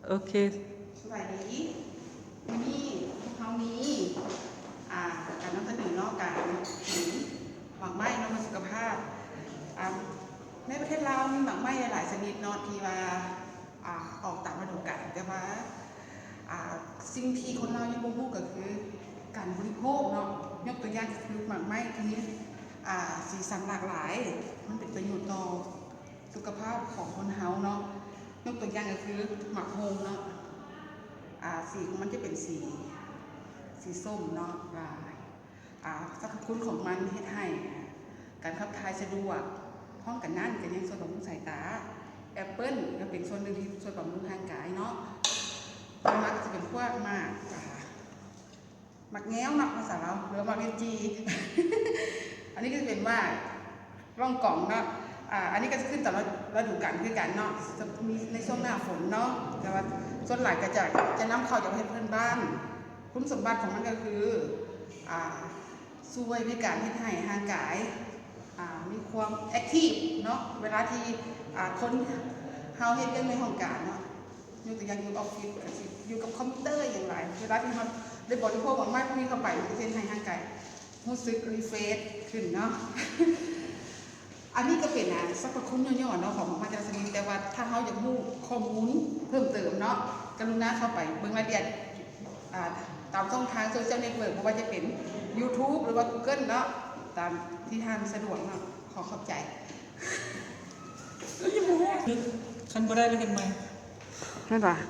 ໂອເຄ ສະບາຍດີ ມື້ນີ້ພວກເຮົາມີ ອ່າ ການນຳສະເໜີເນາະ ການກິນໝາກໄມ້ເນາະ ເພື່ອສຸຂະພາບ. ອ່າ ໃນປະເທດລາວມີໝາກໄມ້ຫຼາຍຊະນິດເນາະ ທີ່ວ່າ ອ່າ ອອກຕາມລະດູການ ແຕ່ວ່າ ອ່າ ສິ່ງທີ່ຄົນລາວຍັງບໍ່ຮູ້ກໍຄື ການບໍລິໂພກເນາະ. ຍົກຕົວຢ່າງກໍຄືໝາກໄມ້ທີ່ມີ ອ່າ ສີສັນຫຼາກຫຼາຍ ມັນເປັນປະໂຫຍດຕໍ່ ສຸຂະພາບຂອງຄົນເຮົາເນາະ. ຍົກຕົວຢ່າງກໍຄືໝາກໂຮງເນາະ ອ່າ ສີຂອງມັນຈະເປັນສີ ສີສົ້ມເນາະ ລະ ອ່າ ສັບພະຄຸນຂອງມັນເຮັດໃຫ້ ອ່າ ການຂັບຖ່າຍສະດວກ ພ້ອມກັນນັ້ນກໍຍັງຊ່ວຍບຳລຸງສາຍຕາ. ແອັບເປິ້ນກໍເປັນສ່ວນໜຶ່ງທີ່ຊ່ວຍບຳລຸງຮ່າງກາຍເນາະ. ຕໍ່ມາກໍຈະເປັນພວກໝາກ ອ່າ ໝາກແງວເນາະ ພາສາລາວ ຫຼືວ່າໝາກລິນຈີ່. ອັນນີ້ກໍຈະເປັນໝາກລອງກອງເນາະ ອ່າ ອັນນີ້ກໍຈະຂຶ້ນຕາມລະ ລະດູການຄືກັນເນາະ ຈະມີໃນຊ່ວງໜ້າຝົນເນາະ ແຕ່ວ່າສ່ວນຫຼາຍກໍຈະ ຈະນຳເຂົ້າຈາກປະເທດເພື່ອນບ້ານ. ຄຸນສົມບັດຂອງມັນກໍຄື ອ່າ ຊ່ວຍໃນການເຮັດໃຫ້ຮ່າງກາຍ ອ່າ ມີຄວາມແອັກທີບເນາະ ເວລາທີ່ ອ່າ ຄົນເຮົາເຮັດວຽກໃນຫ້ອງການເນາະ. ຍົກຕົວຢ່າງຢູ່ອອບຟິດ ກໍຊິຢູ່ກັບຄອມພິວເຕີຢ່າງຫຼາຍ ເວລາທີ່ເຮົາໄດ້ບໍລິໂພກໝາກໄມ້ພວກນີ້ເຂົ້າໄປ ມັນກໍຈະເຮັດໃຫ້ຮ່າງກາຍຮູ້ສຶກຣີເຟຣຊຂຶ້ນເນາະ. ອັນນີ້ກໍເປັນ ອ່າ ສັບພະຄຸນຫຍໍ້ໆເນາະ ຂອງໝາກໄມ້ແຕ່ລະຊະນິດ ແຕ່ວ່າຖ້າເຮົາຢາກຮູ້ຂໍ້ມູນເພີ່ມເຕີມເນາະ ກະລຸນາເຂົ້າໄປເບິ່ງລາຍລະອຽດ ອ່າ ຕາມຊ່ອງທາງໂຊຊຽວເນັດເວີກ ບໍ່ວ່າຈະເປັນຢູທູບ ຫຼືວ່າກູເກີນເນາະ ຕາມທີ່ທ່ານສະດວກເນາະ. ຂໍຂອບໃຈ. ຄັນບໍ່ໄດ້ລະເຮັດໃໝ່ ແມ່ນບໍ່?